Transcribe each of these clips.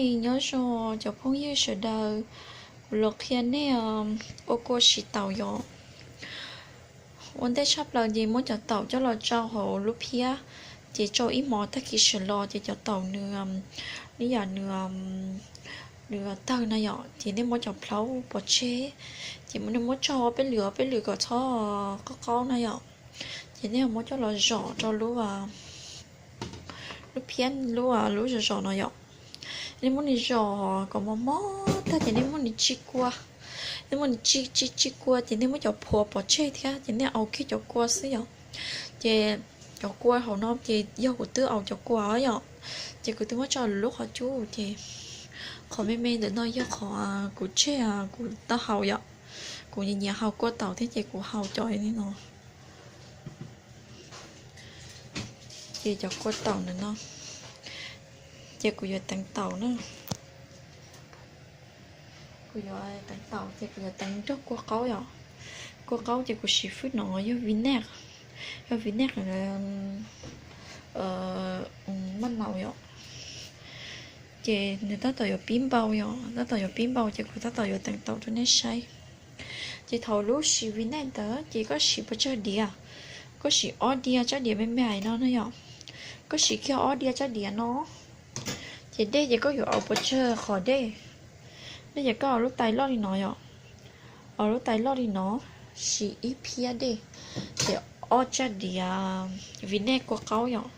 Nyob zoo cov phooj ywg sawv daws, kuv los qhia nej ua kua siv taum yom. Ua ntej tshaj plaws ces muab cov taum coj los tsau hauv lub phiab, ces tsau ib hmos tag kis sawv los ces cov taum nws, nws yam nws, nws tawg na yom, ces nej muab cov plhaub pov tseg, ces nej muab tsau ob peb lwm ob peb lwm kom txhob qaub qaub na yom. Ces nej muab coj los zom rau lub, lub phiab lub, lub zom zom no yom. Nej muab nws zom kom mos mos tag ces nej muab nws tsis kua. Nej muab nws tsis tsis tsis kua ces nej muab cov phuav pov tseg thiab ces nej au kiag cov kua xwb yom. Ces cov kua hauv no ces yog kuv twb au cov kua yom, ces kuv twb muab tso lub qhov cub ces qhov me me ntawm no yog qhov kuv tseg kuv tau haus yom. Kuv nyiam nyiam haus kua taum thiab ces kuv haus cov li no. Ces cov kua taum ntawm no, ces kuv yuav teev taum na. Kuv yuav teev taum ces kuv yuav teev nrog kua qaub yom. Kua qaub ces kuv siv fwj no yog vim nej, yog vim nej maj naus yom. Ces nws tab tom yuav pib npau yom, tab tom yuav pib npau ces kuv tab tom yuav teev taum rau nej saib. Ces thaum lub siv vim nej ntawd ces koj siv pes tsawg diav, koj siv ob diav tsab diav me me hais no na yom. Koj siv kiag ob diav tsab diav no, ces dej ces koj yuav au pes tsawg qhov dej. Dej ces koj au lub tais loj li no yom, au lub tais loj li no, siv ib phiab dej, ces ob tsab diav vim nej kua qaub yom.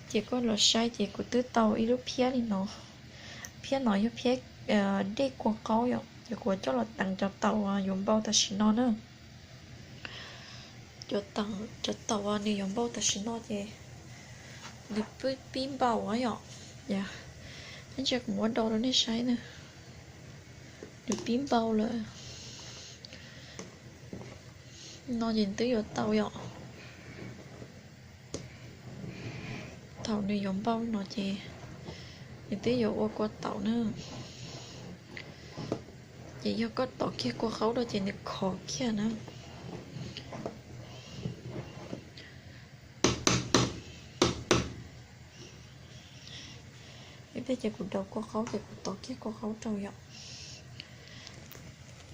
Ces koj los saib ces kuv twb tau ib lub phiab li no. Phiab no yog phiab dej kua qaub yom, ces kuv coj los teev cov taum yuav npau tam sim no na. Cov taum nws yuav npau tam sim no ces nws pib npau yom. Neb ntsia kuv muab do rau nej saib na. Nws pib npau lawm. No ces twb yuav tau yom. Thaum nws yuav npau no ces nws twb yuav ua kua taum na. Ces yog koj tom kiag kua qaub rau ces nws khov kiag na. Ib pliag ces kuv daus kua qaub ces kuv tom kiag kua qaub rau yom.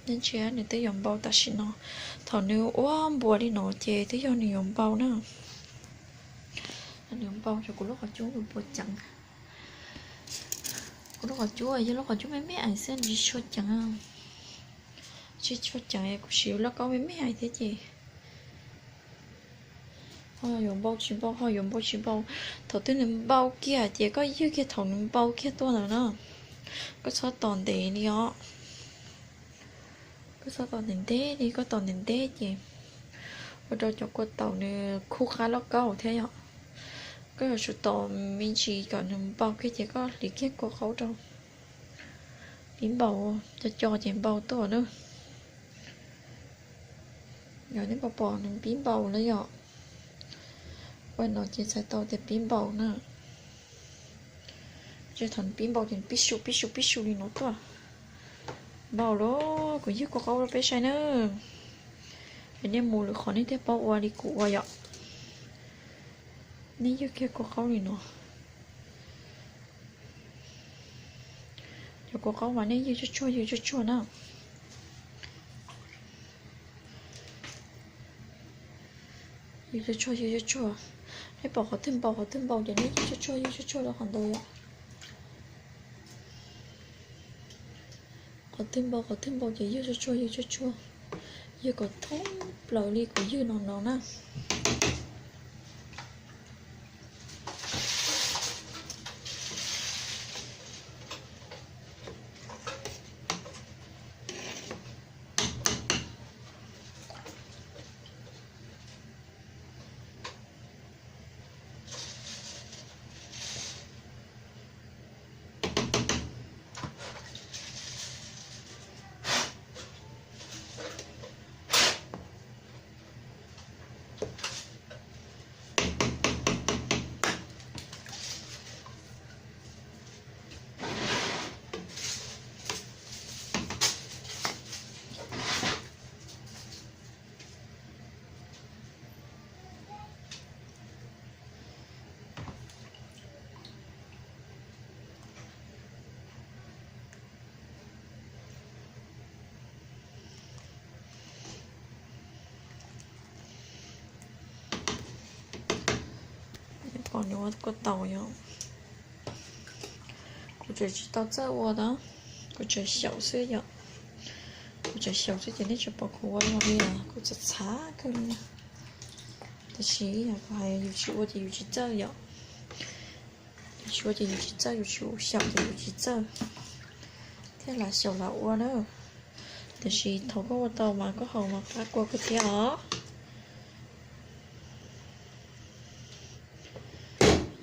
Neb ntsia nws twb yuav npau tam sim no. Thaum nws ua npuas li no ces twb yog nws yuav npau na. Nws npau ces kuv lub qhov cub puas ceev. Kuv lub qhov cub yog lub qhov cub me me ais xwb tsis tshua ceev. Tsis tshua ceev kuv siv lauj kaub me me ais thiab ces ho yuav npau tsis npau, ho yuav npau tsis npau. Thaum twg nws npau kiag ces koj ywg kiag thaum nws npau kiag tuaj ntawd na. Koj txhob tos ntev li os. Koj txhob tos ntev ntev li, koj tos ntev ntev ces ua rau cov kua taum nws khuj qab lauj kaub thiab yom. Koj yuav tsum tos me ntsis kom nws npau kiag ces koj hliv kiag kua qaub rau. Pib npau, co co ces npau tuaj na. Yog nej pom pom nws pib npau lawm yom. Ua no ces txhais tau tias pib npau na. Ces thaum nws pib npau ces nws pib su pib su pib su li no tuaj. Npau lawm, kuv ywg kua qaub rau peb saib na. Es nej mus lwm qhov nej thiaj paub ua li kuv ua yom. Nej ywg kiag kua qaub li no. Cov kua qaub mas nej ywg tsuag tsuag ywg tsuag tsuag na. Ywg tsuag tsuag ywg tsuag tsuag. Nej pom qhov twg npau qhov twg npau ces nej ywg tsuag tsuag ywg tsuag tsuag rau qhov ntawd yom. Qhov twg npau qhov twg npau ces ywg tsuag tsuag ywg tsuag tsuag. Ywg kom thoob plaws li kuv ywg no no na. Nws ua kua taum yom. Kuv tseem tsis tau txawj ua na, kuv tseem xyaum xwb yom. Kuv tseem xyaum xwb ces nej tseem pom kuv ua zoo li os, kuv txhav txhav kawg li. Tab sis yog kuv hais yus tsis ua ces yus tsis txawj yom. Yus tsis ua ces yus tsis txawj, yus tsis xyaum ces yus tsis txawj. Thiaj lam xyaum lam ua na. Tiam sis thaum koj ua tau mas koj haus mas qab kua kawg thiab os.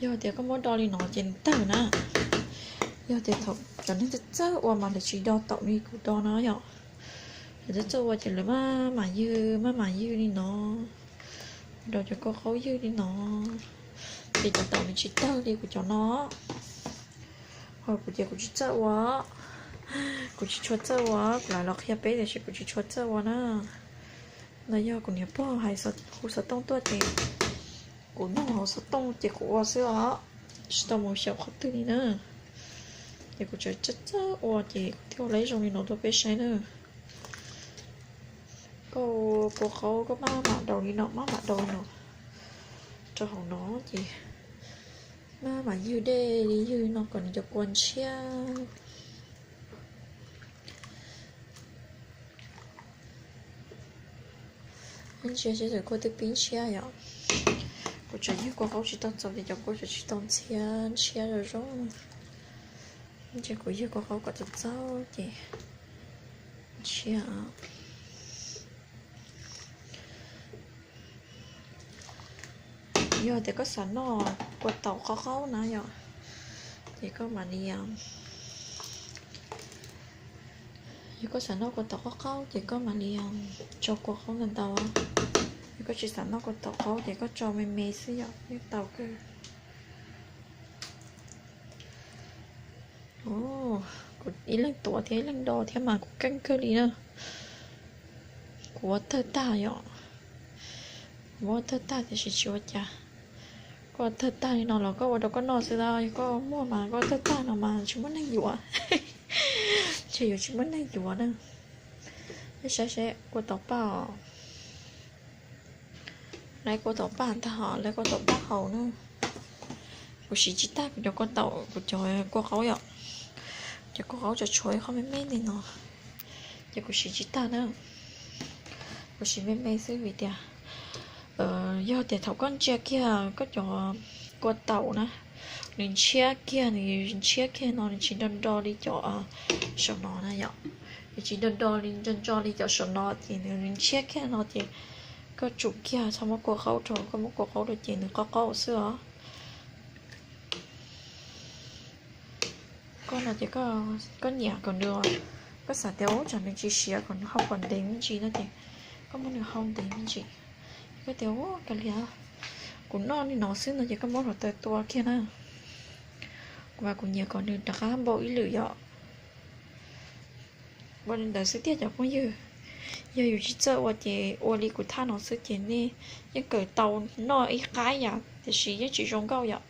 Yog tias koj muab do li no ces nws tawg na. Yog tias thaum cov neeg txawj txawj ua mas lawv tsis do taum li kuv do no yom. Lawv txawj txawj ua ces lawv maj mam ywg maj mam ywg li no, do cov kua qaub ywg li no, ces cov taum nws tsis tawg li kuv cov no. Ho kuv ces kuv tsis txawj ua, kuv tsis tshua txawj ua, kuv lam los qhia peb tiam sis kuv tsis tshua txawj ua na. Los yog kuv niam pog hais hu xov tooj tuaj ces kuv nug hauv xov tooj ces kuv ua xwb os, tsis tau mus xyaum qhov twg li na. Ces kuv tseem txawj txawj ua ces kuv thiaj ua lawv zoo li no rau peb saib na. Koj ua kua qaub koj maj mam daus li no, maj mam daus li no rau hauv no ces maj mam ywg dej li ywg no kom nws cov kua ntshiab. Ntsia seb kua twb pib ntshiab yom. Kuv tseem ywg kua qaub tsis tau txaus ces cov kua tseem tsis tau ntxhiab ntshiab zoo zoo. Ntsia kuv ywg kua qaub kom txaus txaus ces ntshiab. Yog tias koj xav noj kua taum qaub qaub na yom, ces koj mam li, yog koj xav noj kua taum qaub qaub ces koj mam li tso kua qaub ntau ntau. Yog koj tsis xav noj kua taum qaub ces koj tso me me xwb yom yeej tau kawg. Kuv ib leeg tuav thiab ib leeg do thiab mas kuv keej kawg li na. Kuv ua tawg tag yom. Kuv ua tawg tag tiam sis tsis ua cas. Koj ua tawg tag li no los koj ua rau koj noj xwb na, yog koj muaj mas koj ua tawg tag no mas tsis muaj neeg yuav. Ntshe yuav tsis muaj neeg yuav na. Peb saib seb kua taum paj os. Lawv kua taum paj ntag os, lawv kua taum paj haus na. Kuv siv tsis tag kuv cov kua taum, kuv cov kua qaub yom. Cov kua qaub tseem tshuav ib qho me me li no, ces kuv siv tsis tag na. Kuv siv me me xwb vim tias yog tias thaum koj ntsia kiag koj cov kua taum na, nws ntshiab kiag, nws ntshiab kiag no nws tsis nro nro li cov saum no na yom. Nws tsis nro nro li, nro nro li cov saum no ces nws ntshiab kiag no ces koj tsum kiag txhob muab kua qaub rau, koj muab kua qaub rau ces nws qaub qaub xwb os. Koj no ces koj nyiam kom nws, koj xav tias ub tsam nws tsis siav kom nws hau kom ntev me ntsis no ces koj muab nws hau ntev me ntsis. Koj tias ub kav liam, kuv noj li no xwb no ces koj muab hluav taws tua kiag na. Kuv mas kuv nyiam kom nws rov qab npau ib lwm yom. Ua li ntawd xwb tiag cov phooj ywg. Yog yus tsis txawj ua ces ua li kuv thaj no xwb ces nej yeej kawm tau noj ib qab yam tiam sis yeej tsis zoo nkauj yom.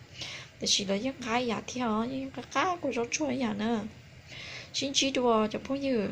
Tiam sis lawv yeej qab yam thiab os, yeej qab qab kua zaub tsuag ib yam na. Sib ntsib dua cov phooj ywg.